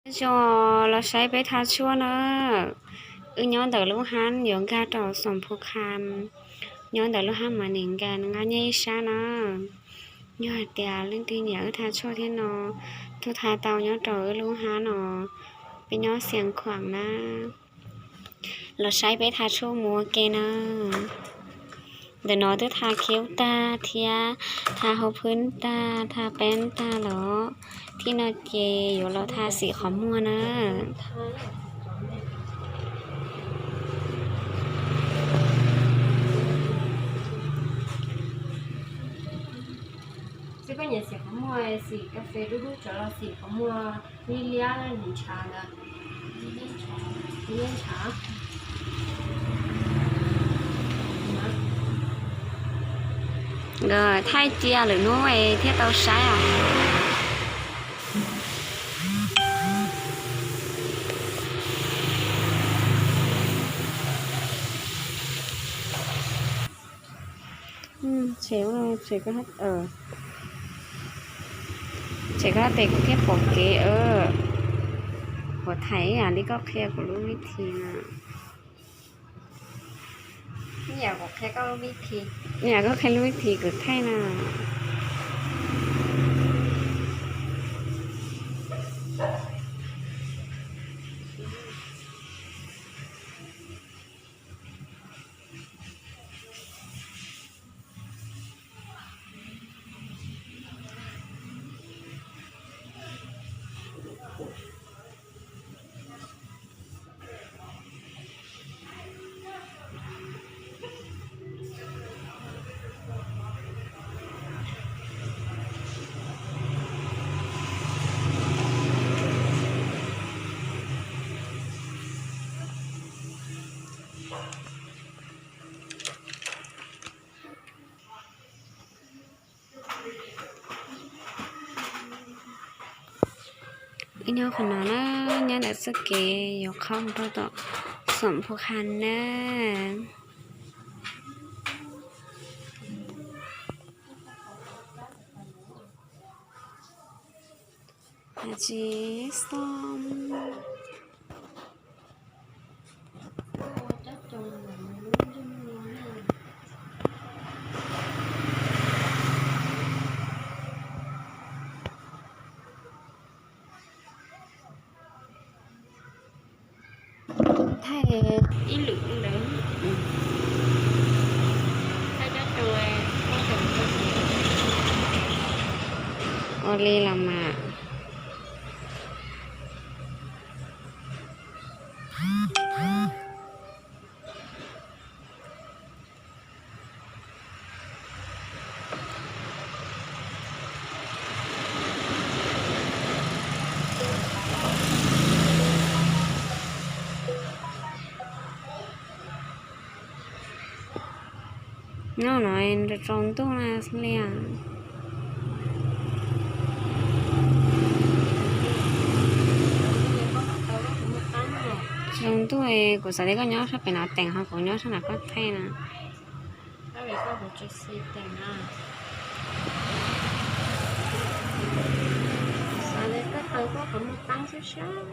Nyob zoo, los saib peb tha tshuaj na. Wb nyob ntawm lub hab yuav nkag rau xoom Phu Kham, nyob ntawm lub hab mas nim nkag nqa nyiaj ib sab na. Yog hais tias leej twg nyiam wb tha tshuaj thiab no, tuaj tha tau nyob rau wb lub hab no, peb nyob Xiav Khuam na. Los saib peb tha tshuaj mus ua ke na. Ntawm no twb tha khiab tag thiab, tha hauv phwb tag, tha peeb tag los, thib no ces yuav los tha xim qhov muag na. Xim qhov muag, xim kas fes dub dub tsawv los xim qhov muag liab liab ntshav ntawd. Nkawd thaij cia lwm hnub thiaj tau saib os. Tshem koj tes kuv thiaj pom kev. Kuv thaij ib yam li koj qhia kuv lub vib thi na. Ib yam kuv qhia koj lub vib thi, ib yam koj qhia lub vib thi kuv thaij na. Wb nyob qhov no na, nyob ntawm txoj kev yuav qhov mus rau tom xoom Phu Kham na. Tsis xom. Thaij ib lwm ntawd, thaij cov cua, ua li los mas. Nyob no tsaus ntuj na xwb li. Tsaus ntuj, kuv xav tias koj nyob sab pem no teem ho kuv nyob sab nram koj thaij na. Xav li koj taw koj qhov muag teeb xwb sab.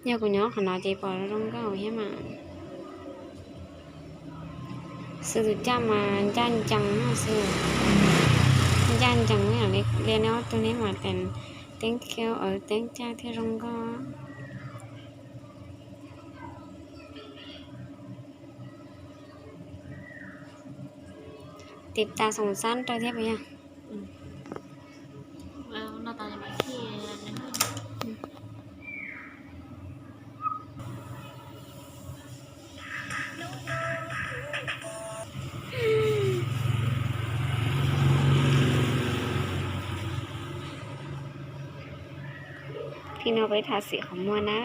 Yog kuv nyob qhov no ces pom zoo nkauj thiab mas. Xwb tus caj mas ncaj ncees no xwb. Ncaj ncees li neb ob tug neb mas teeb kiab teeb caj thiaj zoo nkauj. Tiv tas xoom xab rau thiab puas yog? Thib no peb tha xim qhov muag na.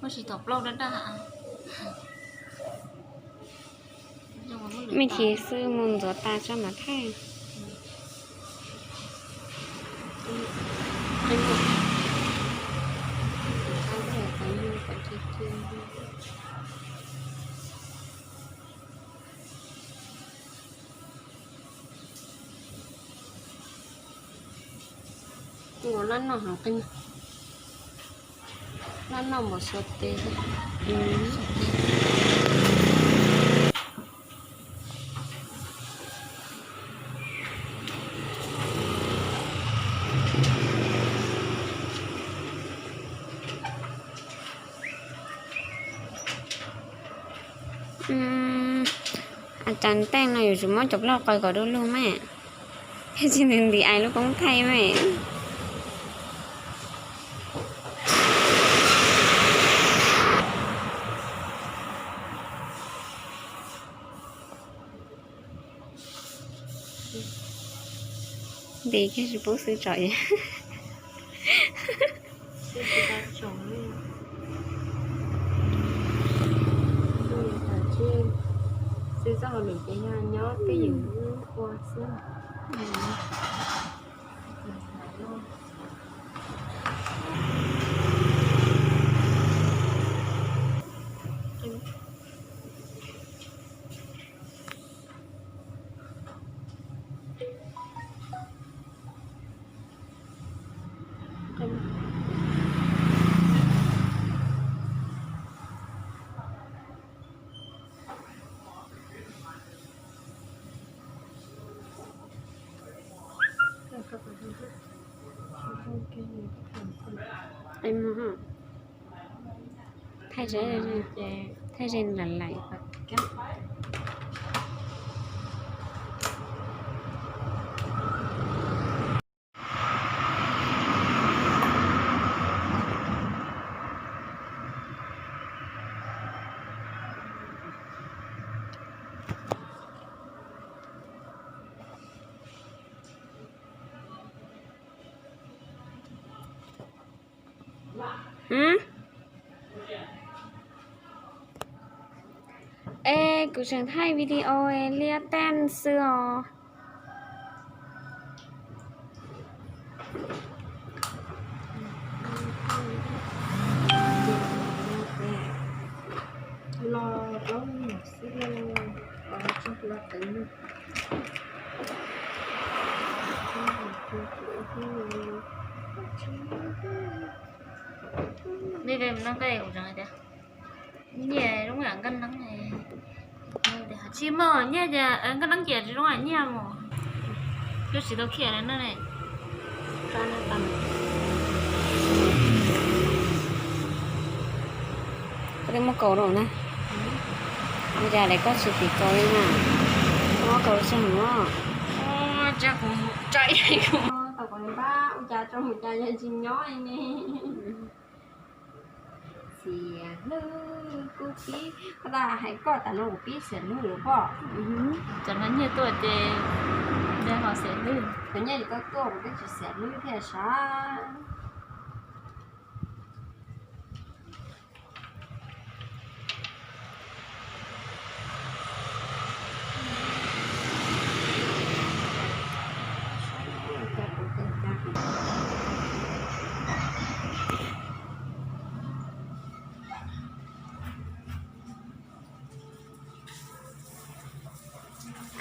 Muaj tsis tom plaub dab dab. Me ntsis xwb mus ntxuav tas tso mam thaij. Ua lab noj heev qi, lab noj npaum suav tes. Cas teej no yuav tsum muab cov plaub hau qaws kom du lug mas, thiaj tsis nti nti ai lub koob thaij mas. Nti kiag tsis pub xwb tso. Xwb txoj hauj lwm ces yog nyob twj ywm ua xwb. Thaij, thaij ze lawm lawm. Es kuv tseem thaij video liab teej xwb os. Los plaub mus xwb los tsis los teev. Neb ve no nqaij ua zoo tias nyiaj zoo yam nkaj neeb. Tsis muaj nyiaj ces nkaj neeb ces tsis zoo yam nyiaj mus. Twb tsis tau khiaj li no ne. Koj twb muab kaus rau na. Ua cas lawv koj tsis tim kaus li na? Muab kaus tsis muab. Tsa kuv tsa ib kuv. Tau kuv npab ua cas tso mus cas yog tsis nyob li ne. Xiam hlwb kuj pib, koj tas hais koj tas no kuv pib xiam hlwb lawm pob. Cov no nyiaj tuaj ces nws ho xiam hlwb. Cov nyiaj tsis tau tuaj kuv twb tsis xiam hlwb thiab sav.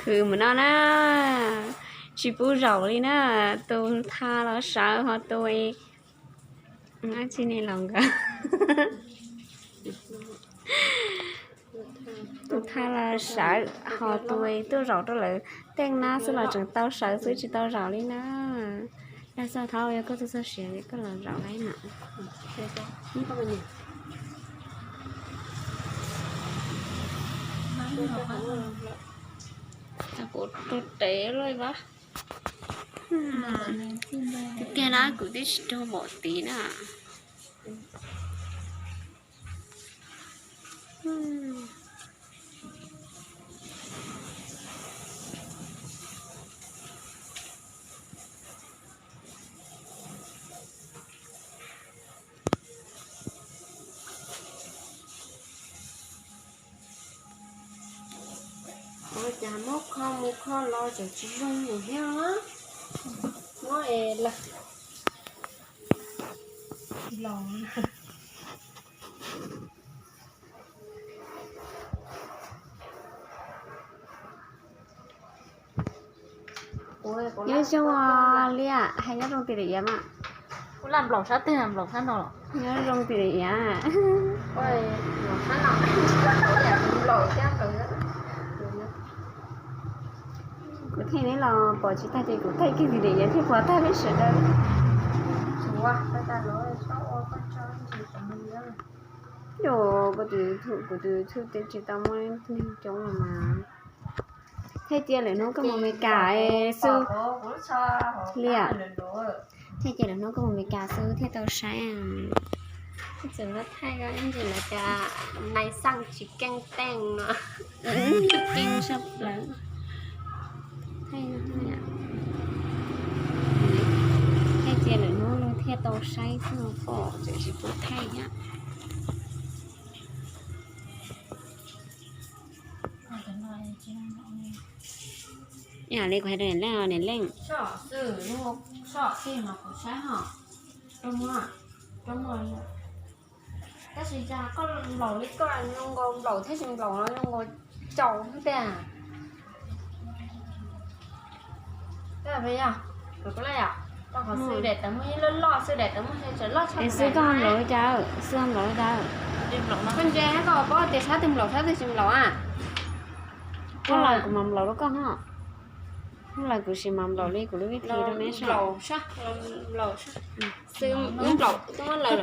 Khwv mus no na, tsis pub zaum li na, tus tha los sawv ho tus dab tsi ne los nkawd. Tus tha los sawv ho tus tuaj zaum rau lawv teej na xwb los tseem tau sawv xwb tsis tau zaum li na. Yog xav thov yog koj txog siav koj los zaum lawm na. Kuv rau tes lawm vaj. Tiag tiag na kuv twb tsis raug npaum tid na. Ua cas muab kho mus kho los tseem tsis zoo mus thiab. Muab es lawm los. Nyob zoo li, hais nyob zoo tim daim iav mas. Nyob zoo tim daim iav. Kuv thaij neb los pom tsis tag ces kuv thaij kiag tim daim iav thiaj pom tag peb sawv daws. Yog kuv tus YouTube, kuv tus YouTube twb tsis tau muaj neeg coob los mas. Thaij cia lwm hnub koj mus Amelikas xwb. Liam, thaij cia lwm hnub koj mus Amelikas xwb thiaj tau saib. Txawm no thaij ib ntsis lawv tias nais xaj tsis keej teej no. Keej sab plaws. Thaij cia lwm hnub thiaj tau saib xwb pom txawm tsis pub thaij thiab. Yam li kuv hais rau niam leej, niam leej, tab sis cas koj nplaum li koj zoo nkaus nplaum thiab tsis nplaum no zoo nkaus caum xwb tiag. Xwb koj nplaum li cas, xwb nplaum li cas? Koj ntse koj paub tias sab twg nplaum sab twg tsis nplaum a? Hnub lawm kuv mam nplaum rau koj ho. Hnub lawm kuv sim mam nplaum li kuv lub vib thi rau neb saib.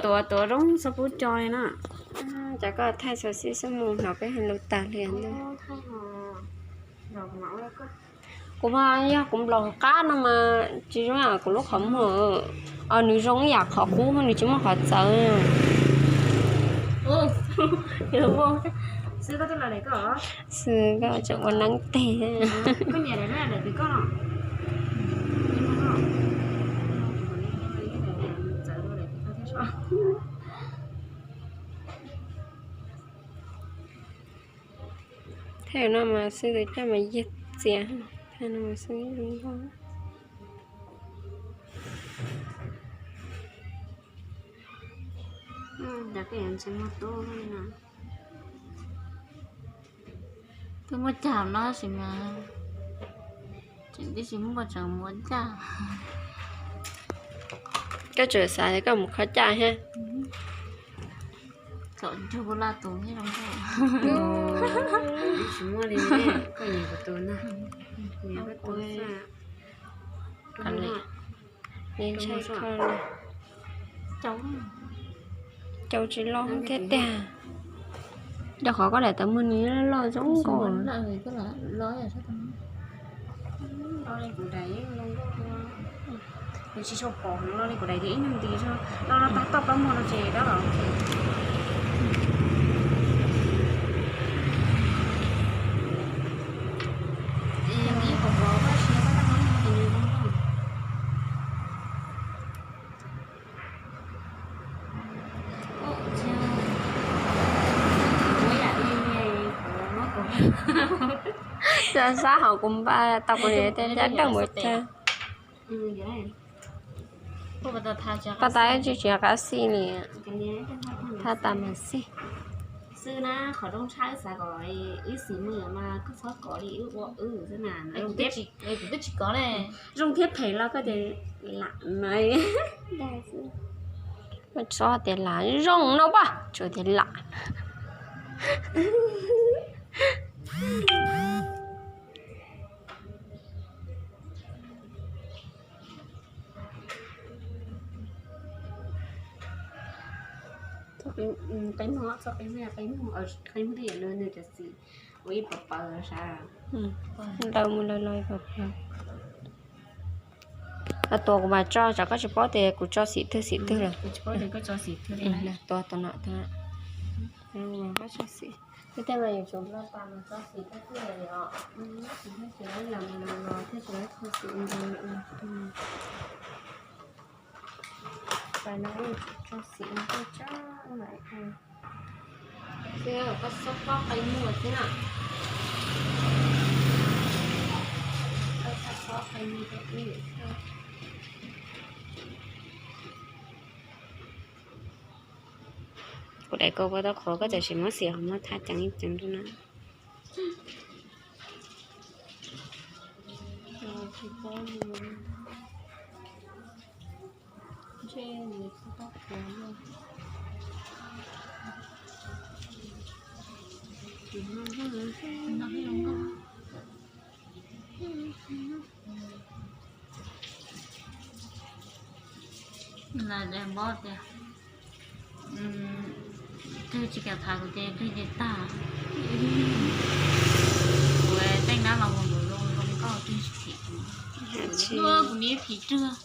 Tuav tuav zoo txhob pub co li na. Cas koj thaij xov xwm xwb mus hnov peb hais lus tag li ntag. Kuv mas yog kuv nplaum qab no mas tsis zoo yam kuv lub qhov muag. Nws zoo ib yam qhov qub nws tsis muaj qhov txawv. Xwb koj tseem ua neeb teg. Thaij no mas xwb, tus coj mas yig txias, thaij no mas xwb zoo nkauj. Twb muaj cag no tab sis mas tseem tib si muaj tseem muaj cag. Koj tseem xav tias koj mus kho caj thiab. Txom nyem laj tus thiab zoo nkauj. Tsis muaj li, koj nyiam kuv tus na, nyiam koj tus xwb. Ntshai kho, cau tsis loj thiab tiag. Rau qhov koj daim tawv muag nws loj zoo nkauj. Nws tsis tshua pom no li kuv daim tias ib nyuag nti no, no tag toj plaub muag no ces dab los. Cov sab hauv kuv npaj tau kuv niam tej dab dawm mus tag. Paj tas tsis tsis qab xij li, thaj tas mas xij. Xwb na, qhov rooj tshawb xav kom wb xim mus mas koj txhob kov li wb ua wb xwb na. Kuv twb tsis kov li. Zoo thiab phem los koj tias lam na. Koj txhob tias lam zoo no paj, tsuas tias lam. Qe muag, qe muag, qe muag twj yam no nws cov xim ua ib pawg pawg sab. Ntawd mus lawm los ib pawg pawg. Tua kuv mas tso, tsam koj tsis paub tias kuv tso xim twg xim twg lawm. Tua tus no, tua no. Koj tso xim. Tej mas yuav tsum npaj tas mas tso xim twg twg lawm os. Thiaj tsis tau tso xim ntau. Pas no yuav tsum tso xim ntau tso lawm. Xwb koj xob pob qe muag xwb na. Kuv daim kaus kua tau qhuav koj tam sim muab xiam ho muab thaj ceev ib ceev rau na. Npab tias, twg tsis kam tham kuv ces twg ces tag. Kuv teej nab los mus npaum zoo zoo nkauj twg tsis phim kuv. Kuv niam phim rwg.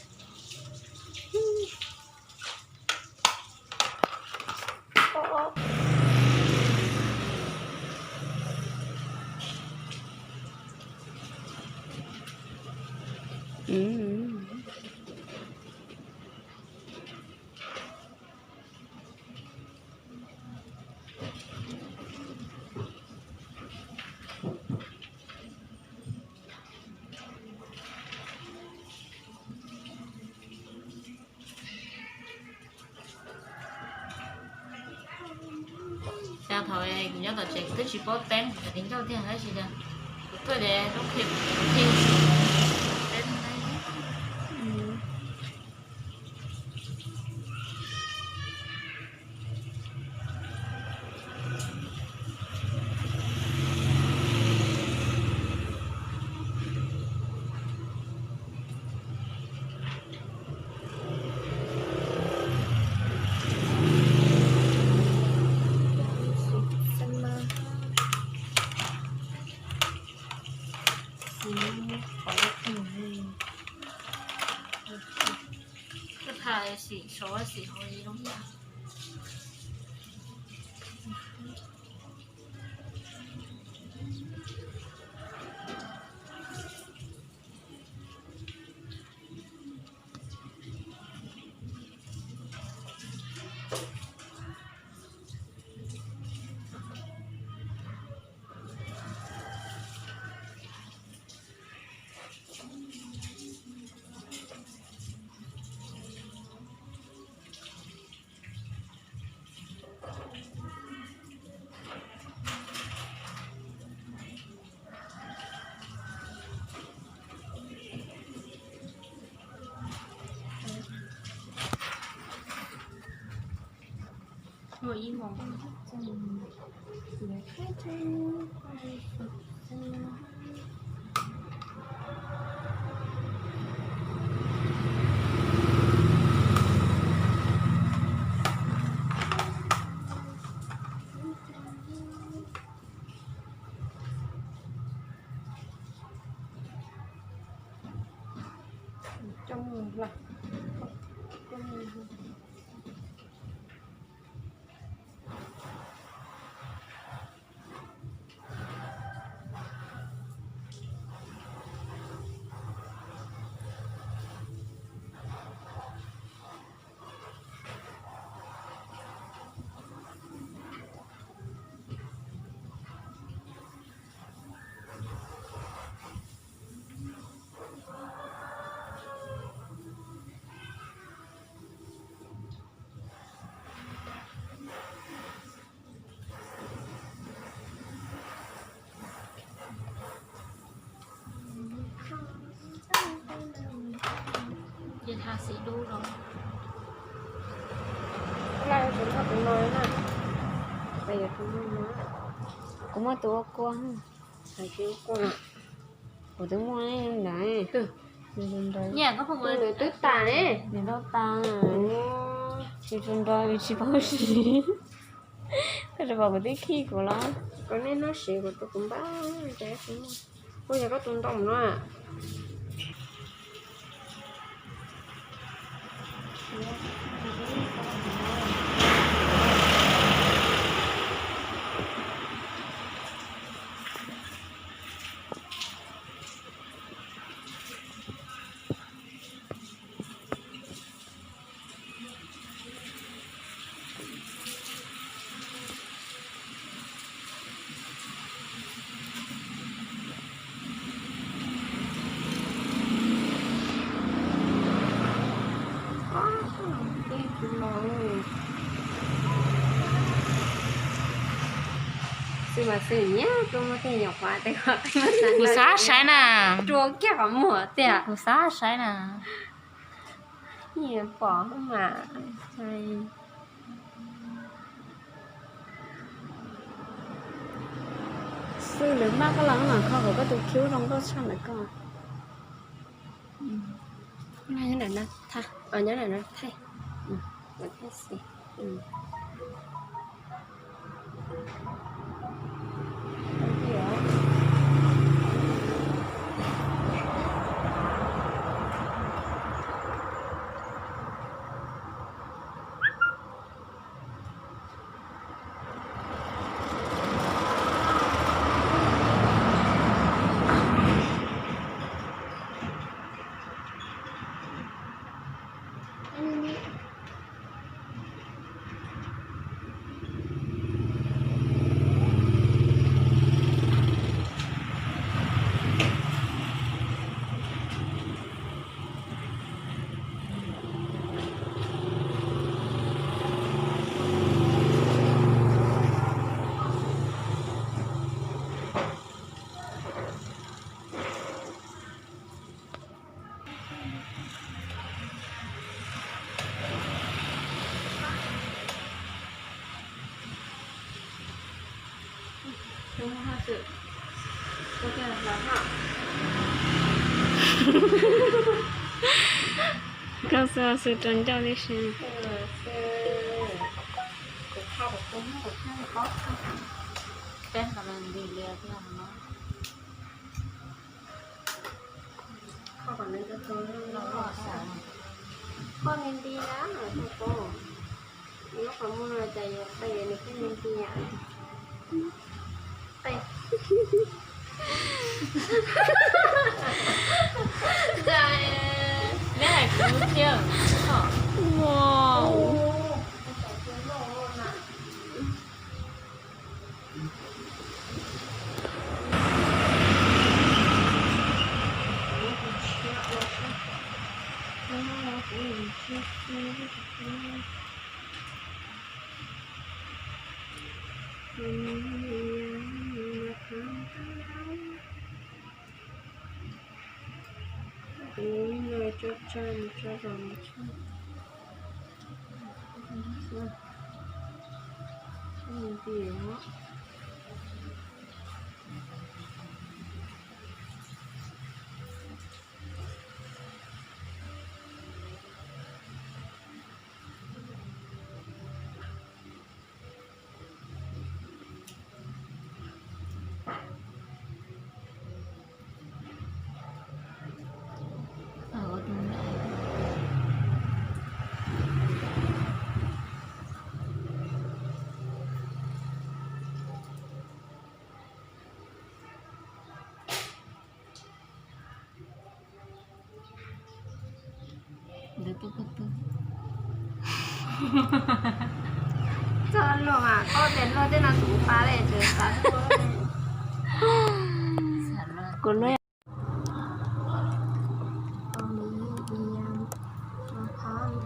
Cas thaum kuv nyob tom tsev kuv twb tsis paub teeb kuv cov viv ncaus tiag tab sis kuv tuaj ces lub kheej kuv thiaj teeb. Koj tham xim sov xim hauv li lub yam. Ces tha xim dub los. Kuv muaj tus ua kua. Kuv twb muaj ntawd. Nws twb tas ne. Nws tau tas. Tsis tau nrog tsis paub siv. Koj tsis pom kuv twb khij kuv los. Koj nej noj siv kuv tus kuv npab. Ua yog koj tus ntoo no. Xwb mas xwb nyiam rua muag tej nyuam qhuav tej qhov qi. Kuv xav saib na. Rua kiag qhov muag tiag. Kuv xav saib na. Pom mas. Xwb lawv maj koj los mas kho kom koj tus khib zoo nkauj tshaj ntawm koj. Nyob ntawm no thaij, nyob ntawm no thaij. Thaij xwb. Koj xav xwb rau ncauj tib si. Koj nti nti na, koj nti nti na, koj muaj cas yuav qi nws koj nti nti na. Qi. Neb hais kuv thiab. Wow. Tus no tso tso nws tso los nws tso. Nws tias Ntawd tus ko tw. Txog luag mas koj tias luag tej no tus pa li tseem xav. Kuv no.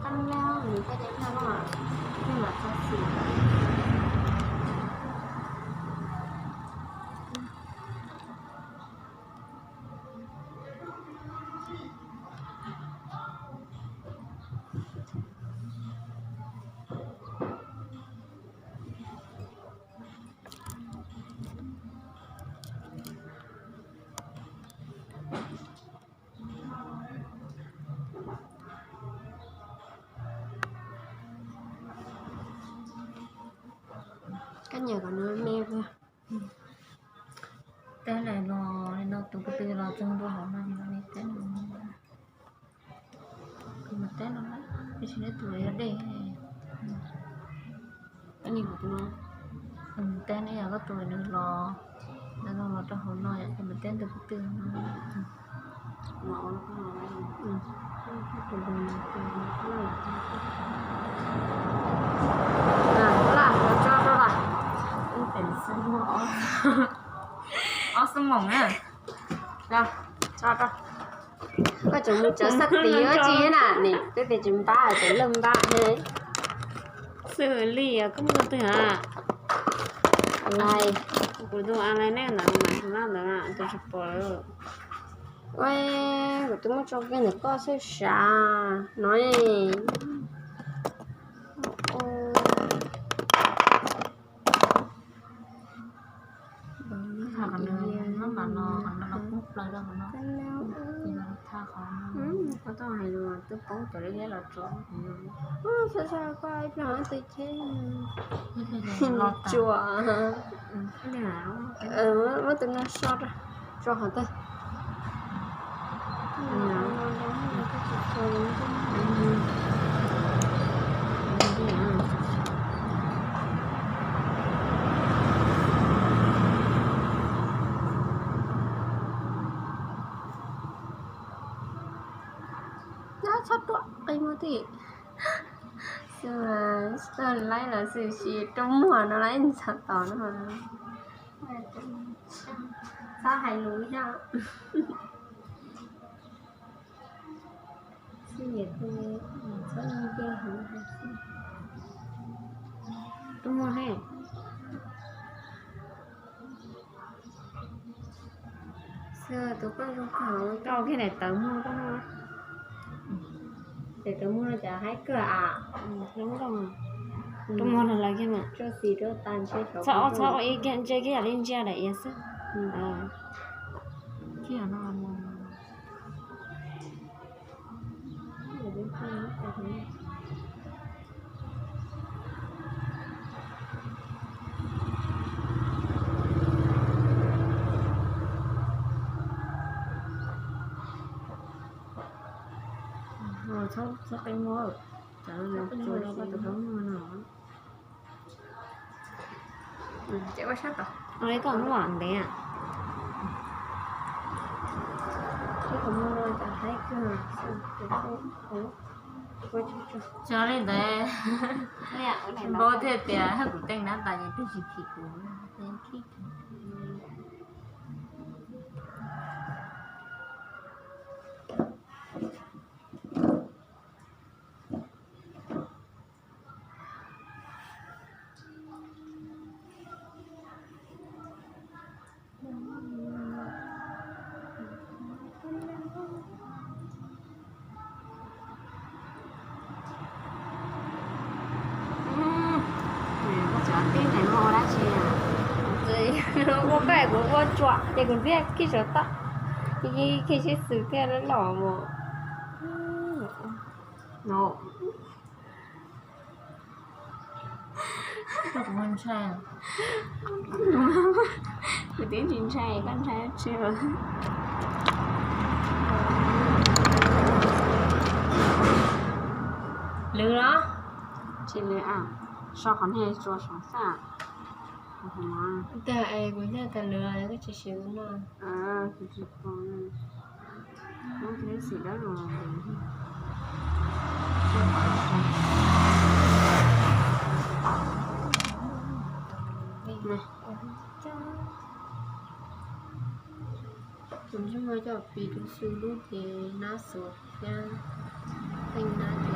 Qab lab nws koj tias noj no mas, noj mas txog xwm. Koj nyiam kom nws me. Teb lawm los li no tus ko tw los txog ntua hauv no ces mam li teb no. Kuv mam teb no, tiam sis neb tus yuav dej. Teb ne, kuv tus no. Teb ne, yog koj tus nws los, nws los rau hauv no yom, ces mam teb tus ko tw no. Ob xuab moos na. Tso rau. Koj tseem mus tso xab tis ua tsi na, nim peb pem tsis npab, tseem lawj npab ne. Xwb li, koj mus twg a? Kuv tus a lai nej ntawd mas tsis loj ntawd na, tus tsis pom lawm. Ua, kuv twb muab tso kiag ntawm koj xwb sav no. Twb poob cov liab liab los tso. Txhob txhob koj ib pliag twb cheb tsuas. Muab tus no so rau, so qhov twg. Txhob tuam qi muag thiab. Xwb mas tsis tau laib los xwb, sis rau muag no laib ntxhov tos no mas. Txhob hais lus yog. Xwb niam txiv txhob nce heev. Rau muag he. Xwb tus koj zoo kawg, koj ua kiag daim tawv muag koj. Daim tawv muag no cas haib kawg a. Rau muag los lawv kiag mas. Txhob ua ib kiag ntsia kiag yam li ntsia daim iav xwb. Txhob qi muag, tsam no tsuas koj tus koj muag no. Ces ua sab tod, ua li koj muab ntev. Tso li ntawd, npau thiaj tias kuv teej nab tas ces twb tsis phim kuv. Koj teb ntawm no ua dab tsi? Ua paj kuv ua tsuam ces kuv thiaj khij saum toj, khij sib xws thiaj loj mus. No. Kuv ntshai. Kuv twb tsis ntshai, koj ntshai tsi? Lwv los? Tsis lwv a, so qhov niag tsua saum xab. Kuv thiaj tas lwv, koj tsis siv no. Tus ntsej muag coj pis rau xu lub ces nab xuas thiab, teej nab ces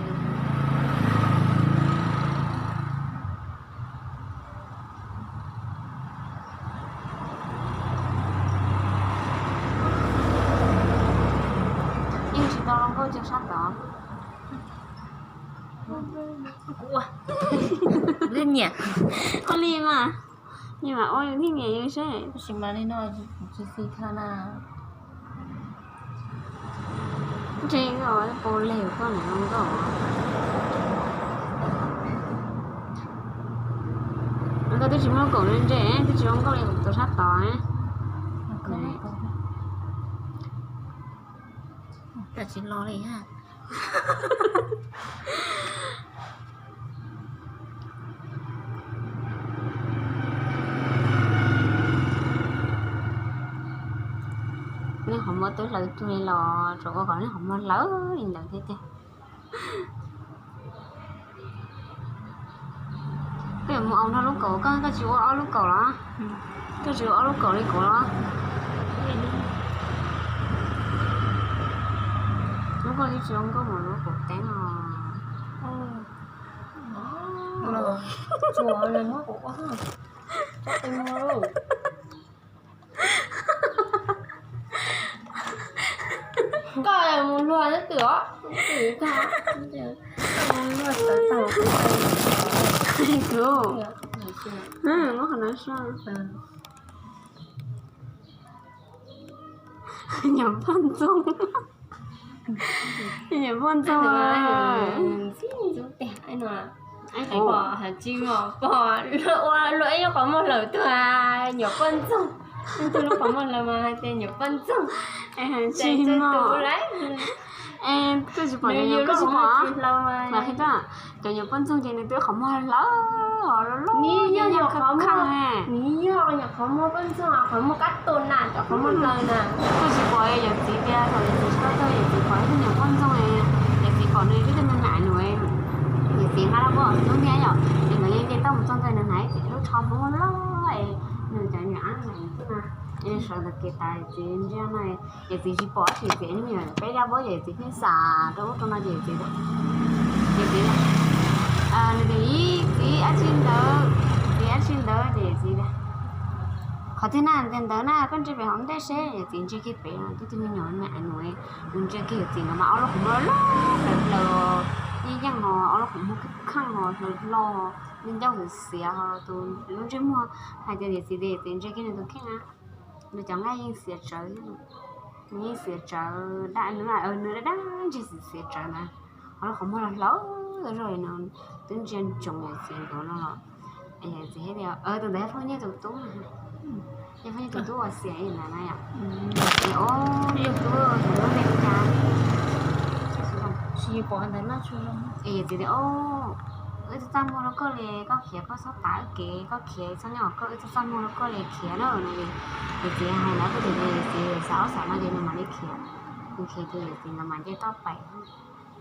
yeej tsis tau zoo nkauj cuag sab tod. Kuv ua, nyiam, koj li mas, nyiam mas ua yus thiaj nyiam yus seb. Tab sis mas li no tsis xis thaj na. Ntshe pau leg koj niam zoo nkauj. Koj twb tsis muaj kaum ntse, twb tsis zoo nkauj li tus sab tod. Tam tsis los li ha. Nej qhov muag twb hlawv cuag li los tsuas ua kom nej qhov muag hlawv li ntawd thiab tiag. Koj yuav mus ua nrog lub kaum, koj, koj tsis ua ob lub kaum los? Koj tsis ua ob lub kaum li kuv los? Lub koj twb tsis zoo nkauj npaum lub kuv teeb os. Tsuas muab kuv ua. Koj mus luag twm os, twm koj mus luag tawv tag. Kuv muab qhov no so. Nyuam poj ntxoog. Nyuam poj ntxoog. Pom hais tsis mos, pom luag ua luag ib lub qhov muag hlawv tuag, nyuam poj ntxoog. Tus lub qhov muag hlawv mas hais tias nyuam poj ntxoog. Es hais tsis mos. Es koj tsis pom, koj tsis pom. Mas qhia koj, cov nyuam poj ntxoog ces nws twb qhov muag hlawv os, loj loj, nws yog nyuam qhov muag, nws yog nyuam qhov muag poj ntxoog, qhov muag kab tus na, cov qhov muag hlawv na. Koj tsis pom, yawm txiv tias thaum yawm txiv tsis tau txog, yawm txiv pom ib tug nyuam poj ntxoog, yawm txiv pom nws twb tau me me nus, yawm txiv hmab laj pob tub thiab yom, ces nkawd yeej nce toj mus txog ntawd, nws hnav ib lub tsho hmoob loj, nws cov nyuam ab xwb na, sawv ntawm kev tas yawm txiv ntsia no, yawm txiv tsis pom, yawm txiv ib nyuag peb dab pob ces yawm txiv pheej xav rau ub rau no ces yawm txiv, yawm txiv, nws tias ib txiv dab tsi ntawd, txiv dab tsi ntawd ces yawm txiv tias qhov twg na, tias ntawd na, koj ntsia pem hauv ntej seb. Yawm txiv ntsia kiag pem no twb tug me nyuam me me nus, nws ntsia kiag yawm txiv no mas ob lub qhov muag loj loj plaws plaws, yeej yeej ho ob lub qhov muag kheej kheej ho hlawv hlo, ncauj xiav xiav ho tus lub ntsej muag, hais tias yawm txiv tias yawm txiv ntsia kiag nws tus kheej na, nws cov nqaij yeej xiav tsawv, nws yeej xiav tsawv daj, nws daj daj ntseg xiav xiav tsawv na, ho lub qhov muag los hlawv zog li no, twb ntsia ntsoov yawm txiv nkaus no los. Yawm txiv hais tias tus ntawd yog Phauj Nyiaj tus tub, yog Phauj Nyiaj tus tub uas xiam ib ntawd na yom. Es o, yog tub, tus tub npe hu cas? Tsis pom ntawd no tsuas. Es yawm txiv tias o, wb txaj muag rau koj li, koj khiav koj txhob tav wb kev, koj khiav txhob nyob hauv koj, wb txaj txaj muag rau koj li khiav na no. Yawm txiv hais ntawd ces yawm txiv xav ob xav no ces nws mam li khiav, nws khiav ces yawm txiv nkawd mam nce toj pais,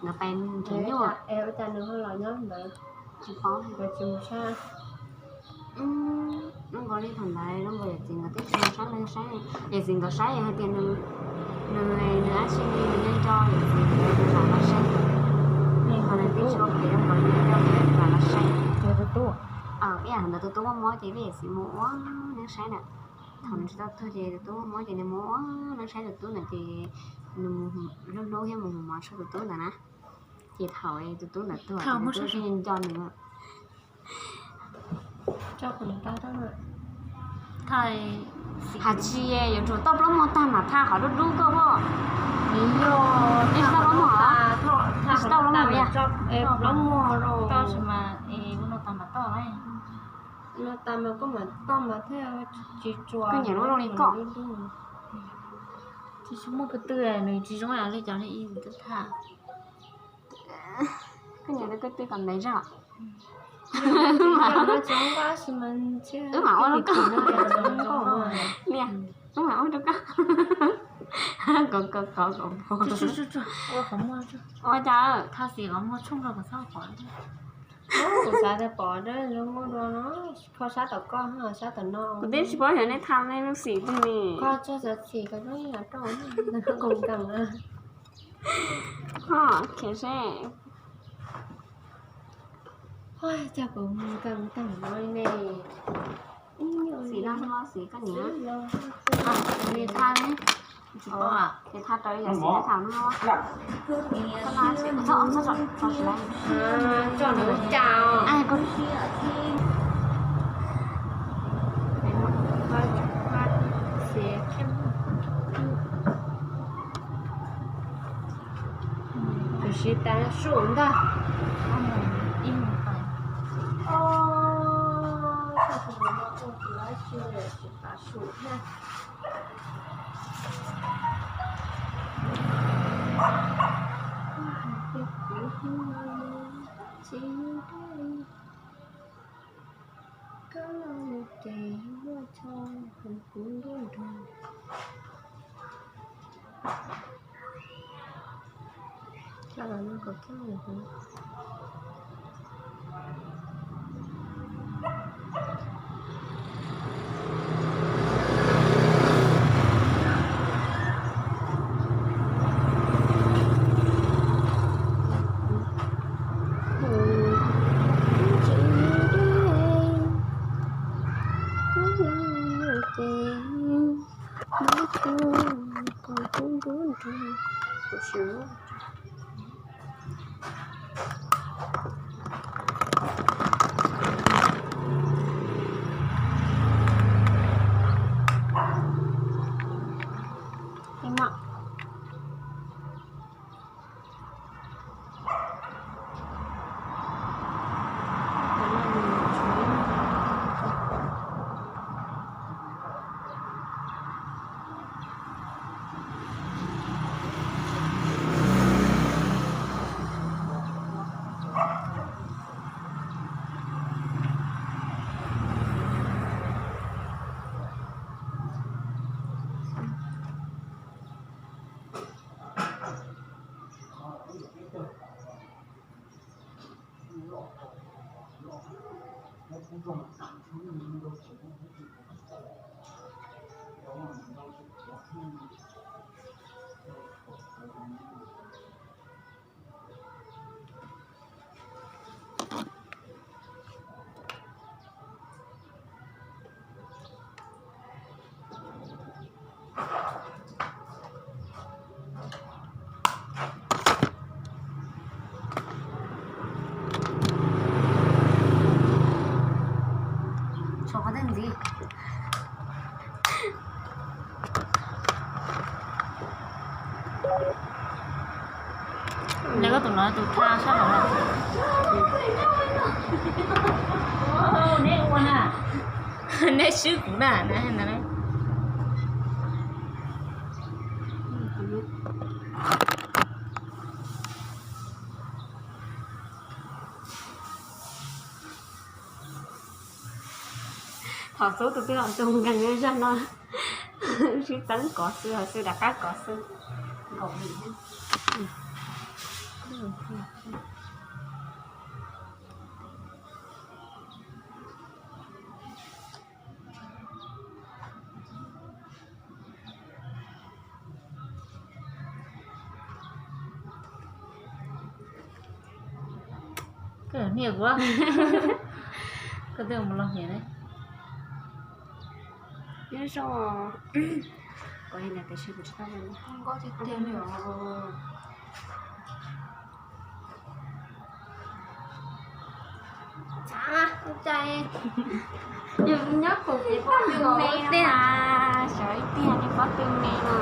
nkawd pais nrhiav nyuj. Ua cas nws ho los nyob ntawd? Tsis paub, nkawd tsis mus sab. Zoo nkaus li thaum ntawd zoo nkaus yawm txiv nkawd twb tsis mus sab, saib, yawm txiv nkawd saib hais tias nws, nws, nws dab tsi li, nws nco nco yawm txiv nkawd, nws lam los saib. Qhov ntawd twb tsis ua kev zoo nkaus li, nws nco nco nws lam los saib. Ib yam ntawd tus tub muaj mob ces peb yawm txiv mus ua neeb saib ntawd. Thaum nws tsis tau tuag ces tus tub muaj mob ces nws mus ua neeb saib tus tub ntawd ces nws mus hlub hlub thiab mus mus mov tshuaj tus tub ntawd na. Ces thaum tus tub ntawd tuag ces tus tub nco nws. Has tsis yuav tsum toj plaub muag tag mam thaj qhov dub dub koj pob. Tsis toj plaub muag, tsis toj plaub muag, toj plaub muag, toj mas, no tas mas koj mam toj mas thiaj tsis tsuas. Koj nyiam lub zoo li koj. Tsis muaj ko tw, nws tsis zoo li cov li ib twb thaj. Koj nyiam lub ko tw kom ntev zog. Wb mam ua rau koj. Wb mam ua rau koj. Kov kov kov kov. Ua cas? Kuv xav tias pom dab zoo muaj dua no, kho sab tom koj, sab tom no. Kuv twb tsis paub xyov nej tham nej lub xim twg li. Koj txog xyov xim koj rau, koj nkees na. Koj khiav seb. Cas kuv nkees tag no ne. Xim no, xim koj niam. Tsis paub, ces tha rau yam xim no tham no. Tso nws ua cas. Tus siv tas su ntag. Ib mus pais. Tsis tas su thiab. Tsis koj ces muaj tso kuv nruab nrog. Neb koj tus no tus thaj sab hauv. Neb ua na, neb swb kuv na. Thaum xub tus twg los tus nkees zog no, sib txeeb kov xwb, xwb rov qab kov xwb. Nkaum vim. Koj niam kuv, koj twb mus los niam ne. Nyob zoo, kuv niam tias kuv tsis tau nkauj tiag tiag li os. Nyob kuv ces pob tw me tiag, sawv ib tiag li pob tw me no.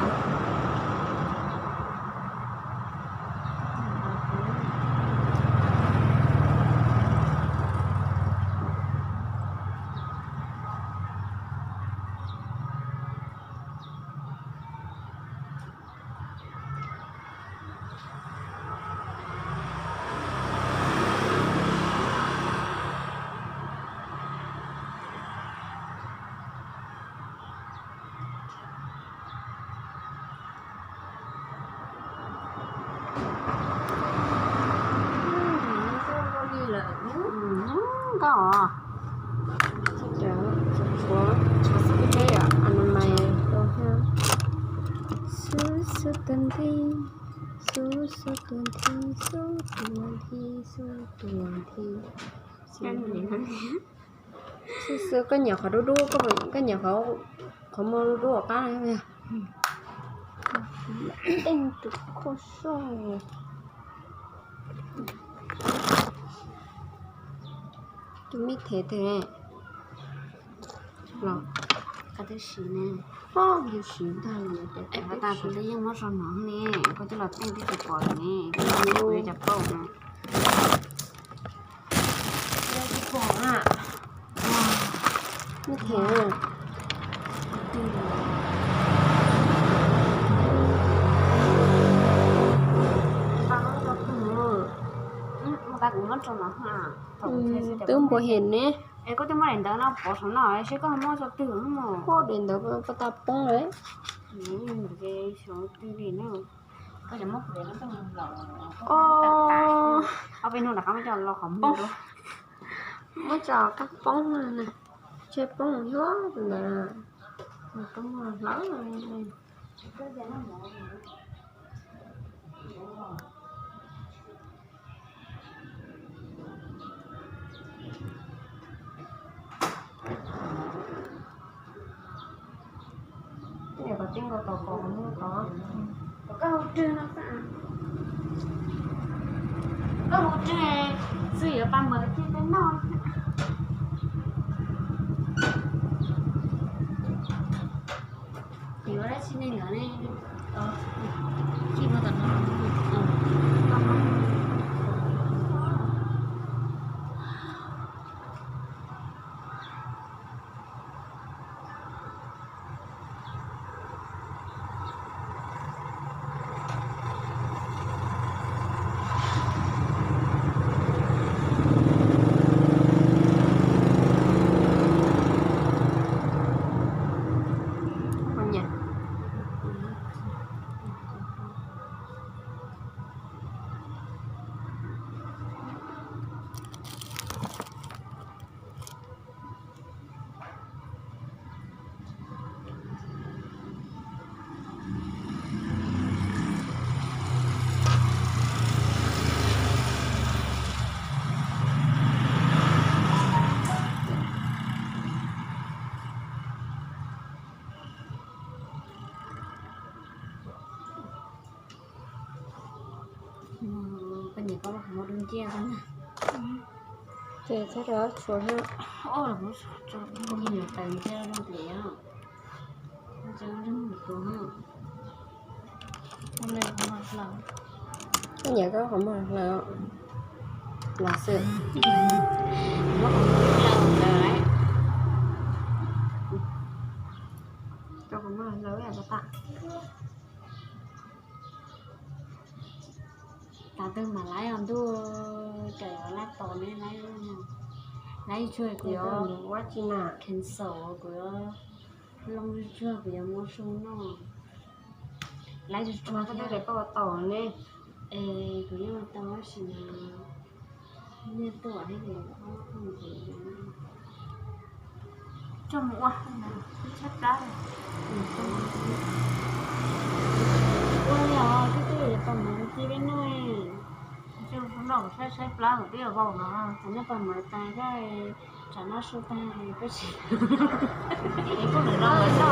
Nkauj os, tshuav xwb teb os, a no mas xub xub tus nthi, xub xub tus nthi, xub tus nthi, xub tus nthi. Xub xub koj nyiam qhov dub dub, koj nyiam qhov muag dub dub qab. Teej tus khuj soj. Tus me thev twg los? Koj twb siv ne. Yus siv ntag. Es kuv tas kuv twb yeej muab tso no ne, koj twb los teej twb tsis pom ne, kuv yuav cov pauj no. Me thev. Twb npua hem ne. Es koj twb muab daim ntawv no pov saum no seb koj muab tso twg mus. Koj daim ntawv puas tas poob lawm. Xyov twg li na. Koj muab kuv daim no, ob peb hnub rov qab muab coj los qhov muag. Muab tso qab poob na, tshe poob yuav ntawd, poob hlawv. Koj Tib nkaus tau kaum hnub tod. Koj hu rwg no xwb. Koj hu rwg xwb yuav pab mawv thiaj peb noj. Yuav dab tsi ne, yuav ne. Tij ua tom no. Koj nyiam koj los kuv muab dub nciab koj na. Ces txhob rau tshuav na. Koj nyiam taws nciab zoo tiag. Koj nyiam koj qhov muag hlaws los xwb. Rau qhov muag hlaws tas. Tav twg mas laib os ntuj, cov lab tos ne laib, laib tsuag kuv yuav ua tsi na, cancel kuv yuav loo tsuag kuv yuav muab su noj. Laib tsuag tsuag thiab. Es kuv yeej ua tau tab sis mas nyiaj tuaj thiab ces coj mus ua tshaib plab. Ua li os, twb twb yuav tau mus ci peb noj. Noj tshaib tshaib plab twb yuav vau no. Thaum nej pab mus tas koj tsam no su tag koj tsis, kuv lwm no noj no.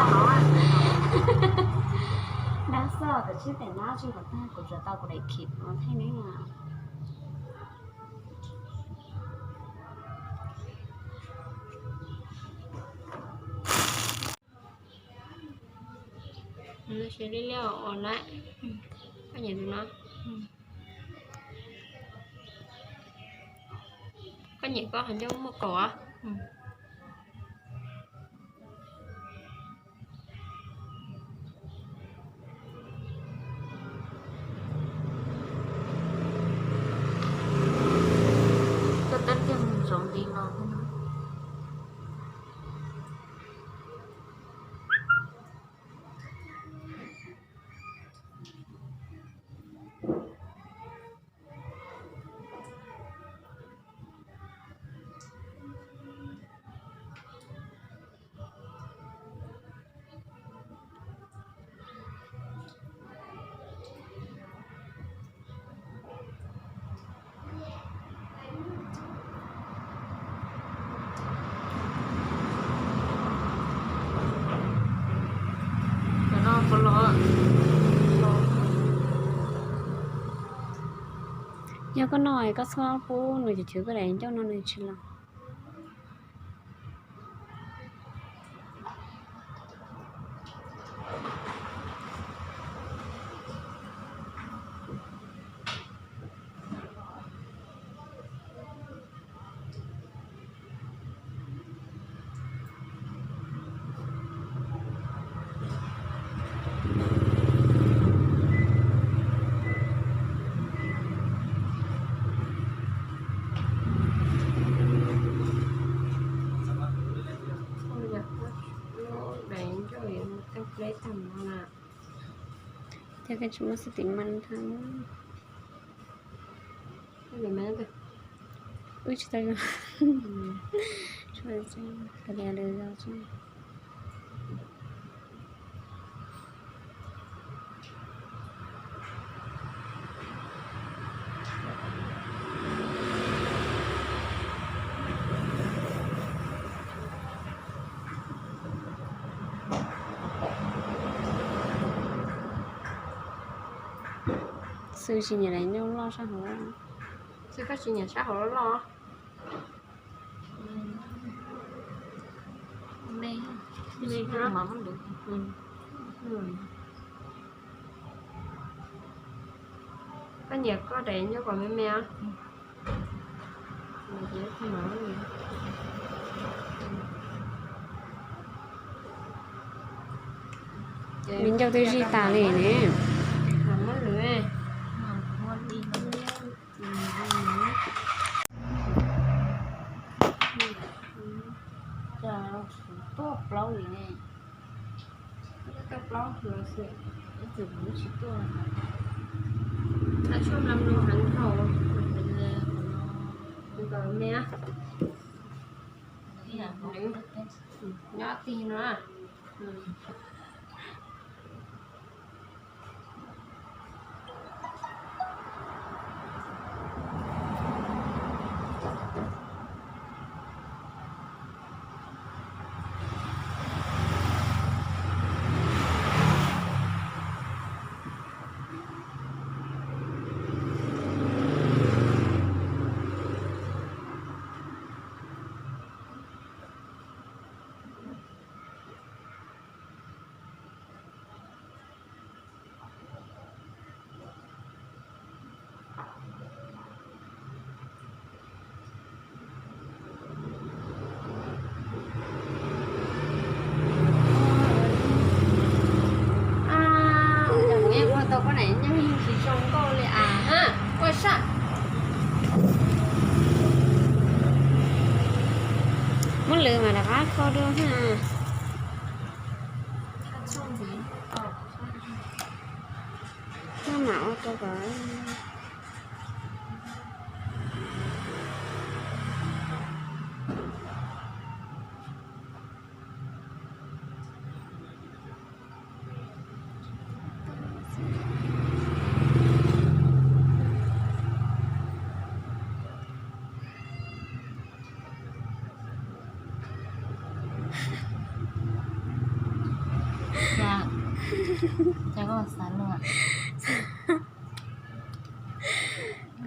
Dab xoj tam tsib pem no tsis kom tag kuv tsuas tau kuv daim khib no thiab ne. Xyov li liaj os lawm. Koj nyiam tus no. Koj nyiam koj qhov ncauj muaj kaum os. Koj tab tiag mus txog ntiv los thiab no. Yog koj noj koj txhob pub nws chwv chwv koj daim ncauj no nws tsis los. Ces koj tsis muaj xib tim mas thaum wb tsis tau, tsuas li lwm zaus xwb. Xwb tsis nyiam daim ncauj loj sab hauv. Xwb koj tsis nyiam sab hauv loj loj. Koj nyiam koj daim ncauj kom me me. Me ncauj twb zij tas li ne. Tuaj plaub li ne. Tuaj plaub hwv xwb, ib txwm kuv tsis tuaj. Tha tshuaj mlam mloog heev dhau, nkawd me. Nyob tig no. Ua tau koj daim ncauj yeej tsis zoo nkauj li as. Ua saj. Muab lwm mas rov qab kho dua na. Maj mam ua rau kom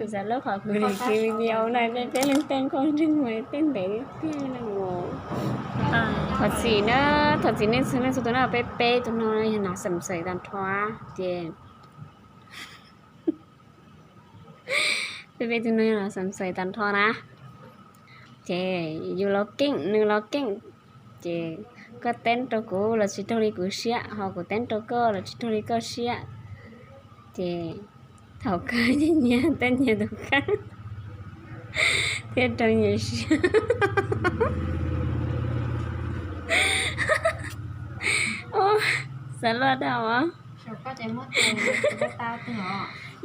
Kuv xav lub qhov kuv li ki video na, peb leej tej nkauj ntsej muag tej ntev tiag na. Thov txim na, thov txim nej txhua leej txhua tus na, peb peb tus no yog Nom Xam Xaim tag nrho ces peb peb tus no yog Nom Xam Xaim tag nrho na. Ces yus los keej nws los keej, ces koj teb rau kuv los tsis raug li kuv siab, ho kuv teb rau koj los tsis raug li koj siab. Ces thaum kawg nyias teb nyias tus kheej thiab raug nyias siab. Xav luaj dhau.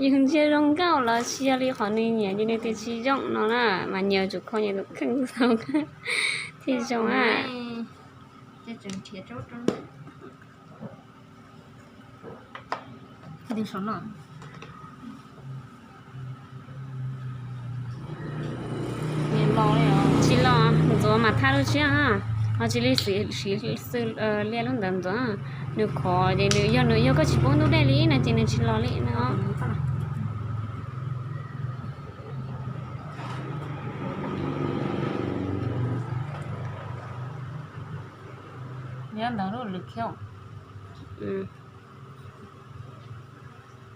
Yus ntsia zoo nkauj los tsis yog li qhov nws nyiam ces nws tias tsis zoo no na, mas nyias tsum kho nyias tus kheej tau thiaj zoo a. Tsis los, ntxuav mas thaj lub tshiab, ho tsis li siv xws liaj lub ntawd ntxuav. Nws khov ces nws yog, nws yog koj tsis pub ntub dej li no ces nws tsis los li no. Nyob ntawd lub lwm khiv.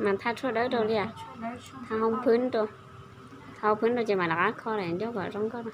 Mas thaj tshuaj dawb rau li, thaj hauv phwb rau, thaj hauv phwb rau ces mam rov qab kho daim ncauj kom zoo nkauj na.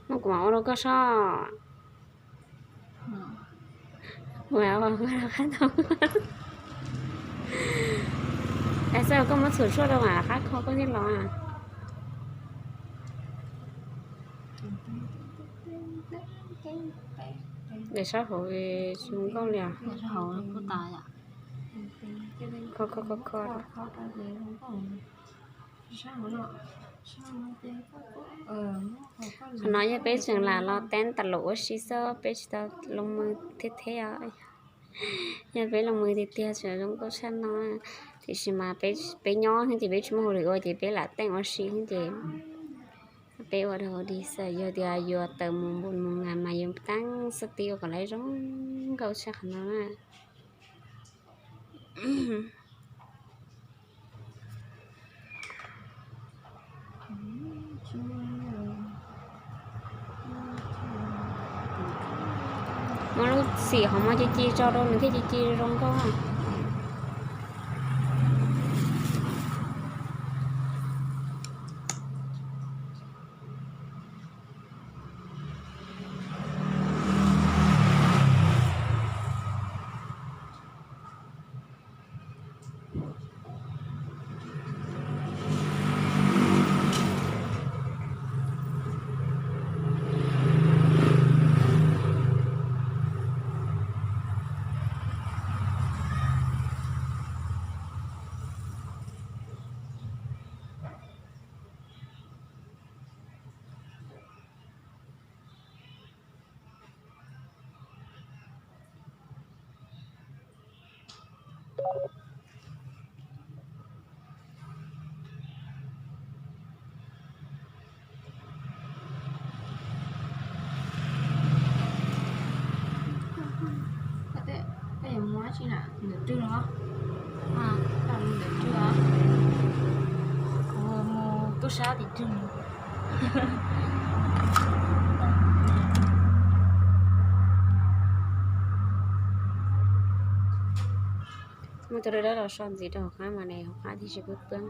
Muab kuv mam ua rau koj soj. Ua qab tau. Es xav koj muab txhum tshuaj rau mam rov qab kho koj thiaj los. Daim sab hauv zoo nkauj li os. Kho kho kho kho. Qhov no yog peb tseem lam los teeb tas lus ua si xwb, peb tsis tau loo mws thiab thiab os. Yog peb loo mws tiag tiag tseem zoo nkauj tshaj no. Tiam sis mas peb nyob xwb ces peb tsis muaj hauj lwm ua ces peb lam teeb ua si xwb ces peb ua rau hauv di xwb. Yog tias yuav tawm mus npus mus ngas mas yuav teeb xab ti ua kom lawv zoo nkauj tshaj qhov no na. Muab lub xim hauv mos ci ci tso rau nws thiaj ci ci zoo nkauj. Ntawm twg los? Ntawm twg os? Kuv mus tub sab tim twg? Muab cov dawb dawb los so ntxiv rau hauv qab mas ne hauv qab thiaj tsis pwb pwb.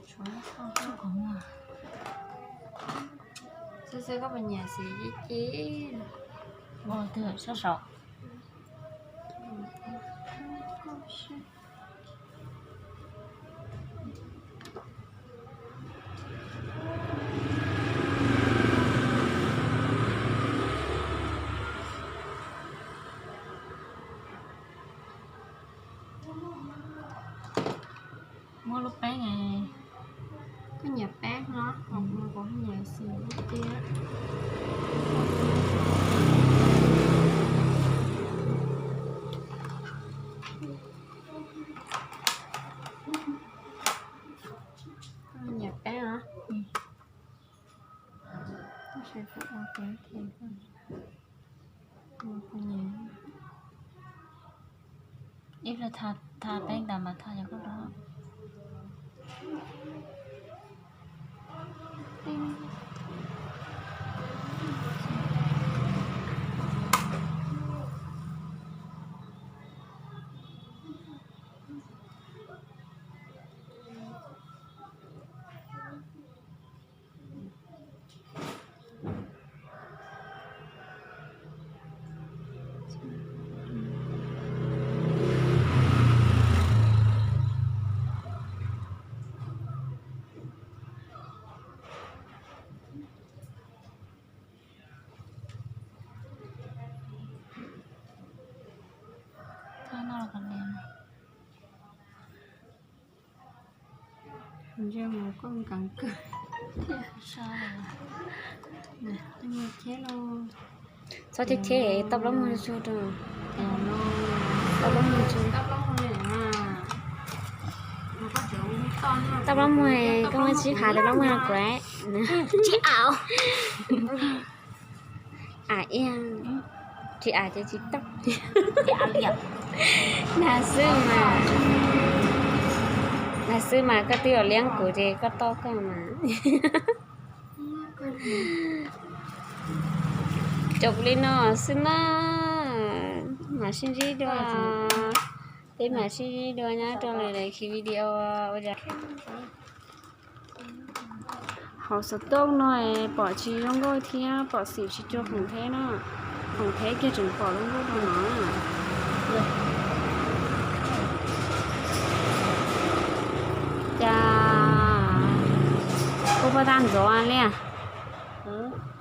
Xwb xwb koj puas nyiam xim ci ci? Ua twg sab saud? Muab lub peeb, koj nyiam peeb no, kuv nyiam xim tiag. Nyiam peeb os. Ib pliag tha peeb tas mas tha yog koj rau. Ntsia mus koj nkees kawg thiab. Txhob cheb cheb, toj plaub muag tsuag rau. Toj plaub muag tsuag. Toj plaub muag, koj muab tsib phav rau plaub muag kuv. Tsis am, tsis am ces tsis toj. Nag xwb mas, nag xwb mas koj twb yuav liab kuv ces koj toj koj mas. Cov li no xwb na, mam sib ntsib dua, peb mam sib ntsib dua nyob rau lwm daim video ua. Hauv xov tooj no pom tsis zoo nkauj thiab pom xim tsis cuag khoom theb no, khoom theb kiag tseem pom zoo nkauj rau no. Cas kuj poj tag ntxov li.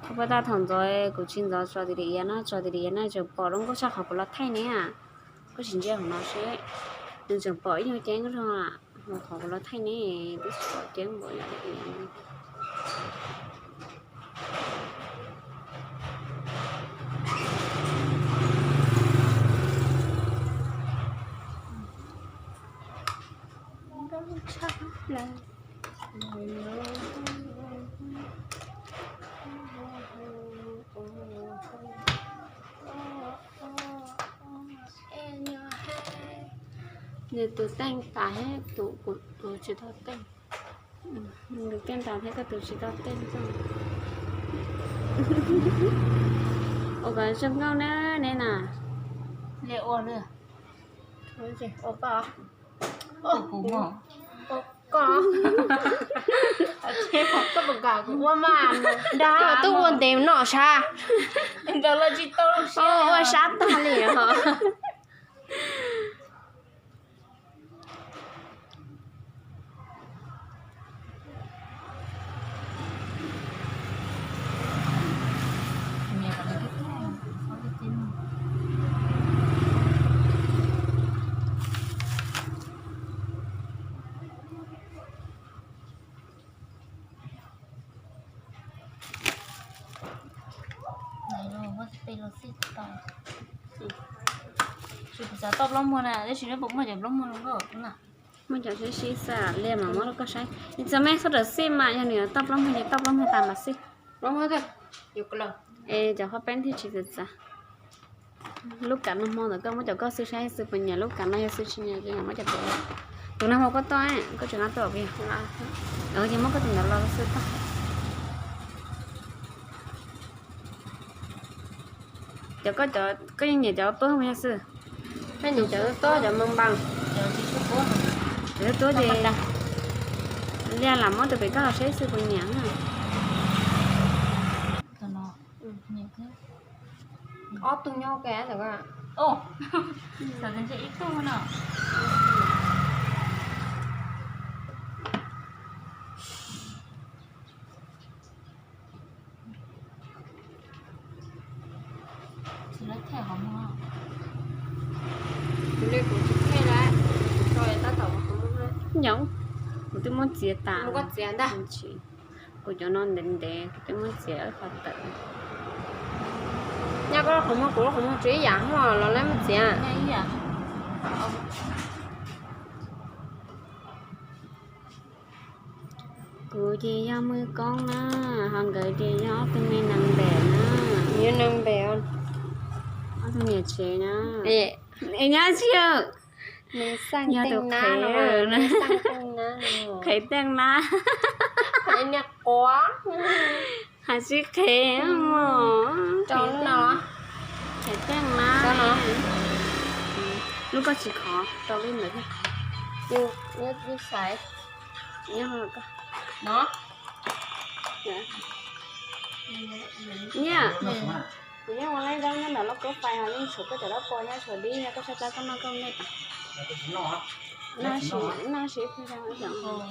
Kuv pom tag thaum ntxov, kuv tsis ntxov tso tis lis iav no, tso tis lis iav no tseem pom zoo nkauj tshaj qhov kuv los thaij ne. Koj sim ntsia hauv no seb, nws tseem pom ib nyuag ceeb zoo, qhov kuv los thaij ne, twb tsis pom ceeb npaum li. Nws tus teej tas thiab tus kuv tus tsis tau teej. Nws teej tas thiab koj tus tsis tau teej. Ua kom zoo nkauj na nej na. Ua koj, koj puas kam kuv ua mas, nrog tuaj ua ntev no sab, ua sab tag li os. Tsis xav toj plaub muag na, tab sis neb puas muaj cov plaub muag zoo nkauj na? Muaj cov sib sib xwb, Liaj mas muab rau koj saib. Txawm mej txhob rawm xij mas, yog nws yuav toj plaub muag ces toj plaub muag tas mas xij. Es cov qhov peeb thiaj tsis txav txav. Lub kav no hmo ntawm koj muab cov koj xwb saib xwb puas nyiam, lub kav no yog xwb tsis nyiam ces muab cov kuv. Tus no hmo koj toj, koj tseem no toj puas yog? Ces muab koj tus ntawd los xwb toj. Cov koj, koj yeej nyiam cov tuab puas yog xwb? Koj nyiam cov tuab, cov mos npas, cov tuab ces Liaj lam muab tus pem koj los saib xwb puas nyiam. Ob tug nyob ua ke. Kuv li kuv tsis them lawm, kuv tso tab tom ua qhov muag. Nyob, kuv twb muab txiav tas. Kuv cov no ntev ntev, kuv twb muab txiav qhov tawm. Nyob koj qhov muag kuv lub qhov muag tsis ib yam hos los lawv muab txiav. Kuv ces yog Mws Koob na, ho nkawd ces yog ob tug me neeg npem na. Yog neeg npem, ob tug niam tsev na. Es nyab tsi, yog tus qhev, qhev teej na. Hais tsis qhev, qhev teej na. Lub koj tsis khov, rau lub ntawd thiaj khov. Nyiaj, kuv yeej ua laib zaub nyob ntawm lub koj fais ho yeej tshuav koj cov lab pos nyob tshuav dib nyob koj tshaj plaws koj noj koj mej tas. Noj sis, noj sis pheej zoo.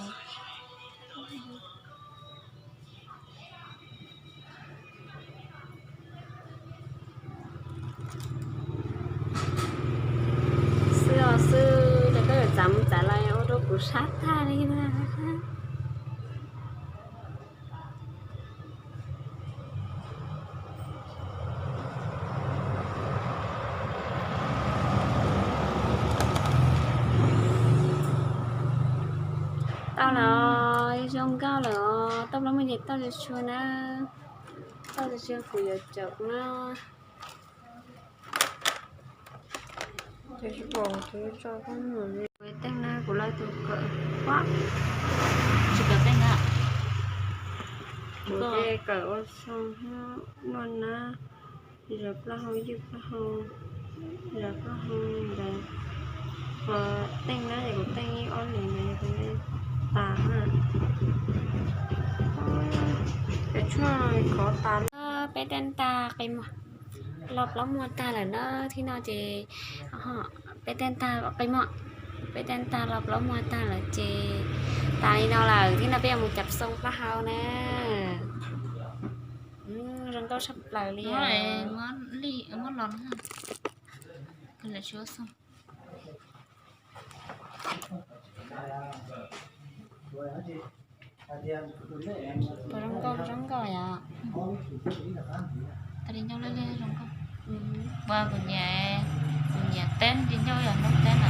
Xwb os xwb, ces koj yuav txav mus txav los ua rau kuv sab tag li na. Tau los zoo nkauj lawm os, toj plaub muag ces toj tsuag tsuag na, toj tsuag tsuag kuv yuav caum na. Kuv teej na, kuv lawv tus kawm, tsis kawm teej na, kuv kawm ua xyoo nuj nab, zov plaub hau ywj plaub hau, zov plaub hau ntawd, ho teej na es kuv teej ib ob hlis ntawd kuv tas na. Cov tshuaj khov tas. Peb teej tag qi muag, los plaub muag tag lawm na, thib no ces peb teej tag qi muag, peb teej tag los plaub muag tag lawm ces tas li no lawm, thib no peb yuav mus cav xoo plaub hau na. Zoo nkauj tshaj plaws li. Muab los na, koj lam tsis ua xoo. Puas zoo nkauj, zoo nkauj yom? Tas li ncauj lej lej zoo nkauj. Ua kuv nyiam, kuv nyiam teeb li ncauj yog noob teeb na,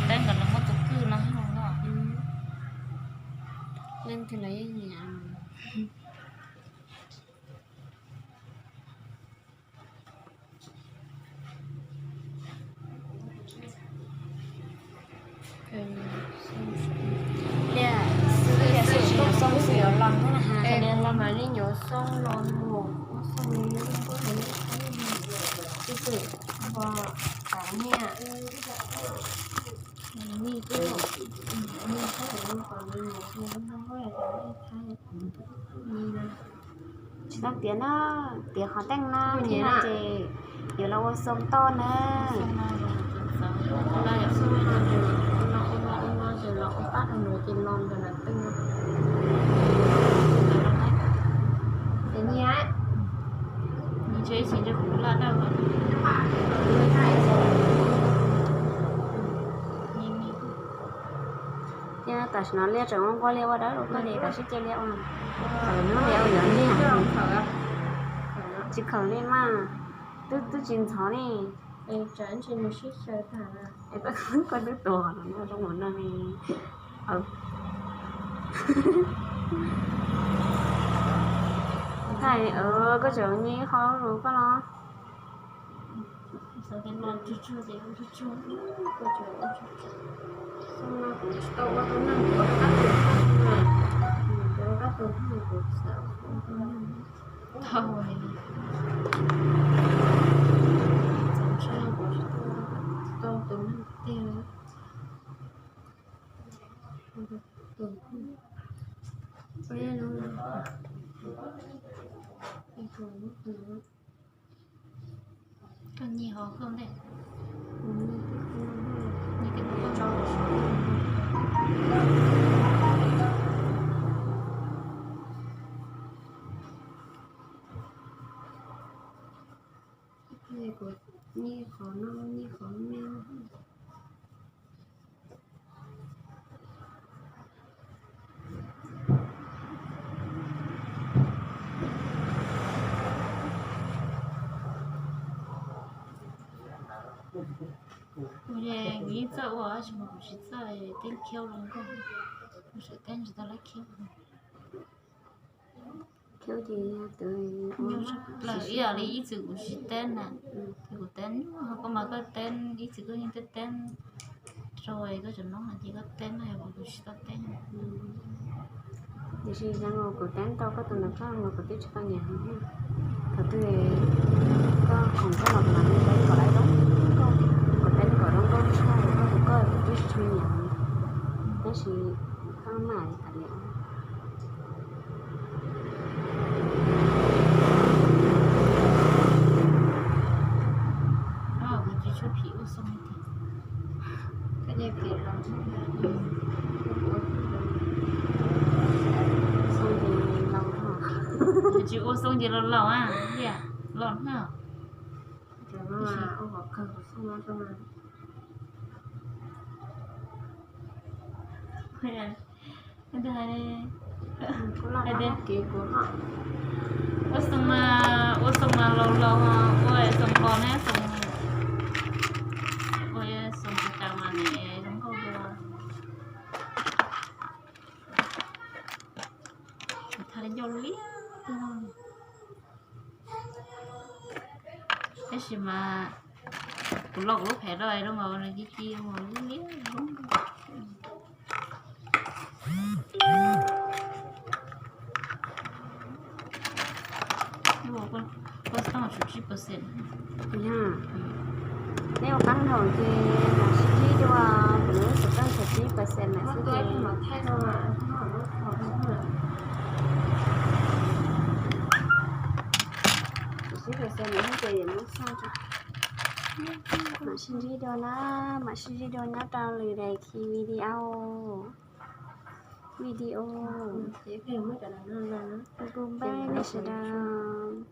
teeb nkawd los muab tus kwj no no. Leej twg los yeej nyiam. Liaj xwb, liaj xwb tsis yuav xoo xwb yuav los thiab na has. Los mas nej yuav xoo los mus ua xoo li, ib txwm ua kav nyiaj, nej twb, nej txhob yuav los kom li mus xoo li, tsis tau tiav na, tiav qhov teej no thiab no ces yuav los ua xoo toj na. Xoo no ces los ua pab rau nws ces los ntawm lawm tej no. Ces nyiaj, nws tseem ib txhis ntshe kuv laj dawj. Ces tam sim no liaj tseem ua nqua liaj ua dawb rau koj ces tam sim cia liaj ua, txawm hnub liaj ua yuav nyiaj. Tsis khaws li mas, twb twb tsis ntxhov ne. Koj twb tuag no zoo mus no ne. Thaij koj tseem nyiaj qhov rau koj los. Koj nyiam hov koj ntej. Nyiam qhov no, nyiam qhov me. Kuv yeej txawj ua tab sis mas kuv tsis txawj teeb khiaub zoo nkauj, kuv tseem teeb tsis tau lab khiaub. Khiaub ces tus plaws ib yam li ib txwm kuv tsis teeb na, kuv teeb nyuaj, koj mas koj teeb ib txwm koj yeej teeb teeb rau koj cov noob no ces koj teeb no yog kuv tsis tau teeb. Tiam sis xyov kuv teeb rau koj tus ntawm koj mas kuv twb tsis tau nyiam heev. Thaum twg koj khoom koj los mas kuv teeb kom lawv zoo nkauj, kuv teeb kom zoo nkauj tshaj koj tus koj kuv twb tsis tshua nyiam heev. Tab sis koj maj li tas li. Kuv tsis tshua phim ua xoo li tiag. Xoo ces laus, tsis ua xoo ces laus laus a, liaj los na. Ua xoo mas, ua xoo mas laus laus, ua xoo nqos ne, xoo, ua xoo tas tas mas ne zoo nkauj dua. Thaij li ncauj liab. Tab sis mas kuv los kuv lub phev rau zoo nkaus nws ci ci ua liab zoo. Koj tau tsib percent. Yog nej ua qab nthau ces mam sib ntsib dua, kuv lub xov tooj tsib percent lawm xwb ces. Tsib percent lawm xwb ces mam sib ntsib dua na, mam sib ntsib dua nyob rau lwm daim khi video. Video. Kuv npaj nej sawv daws.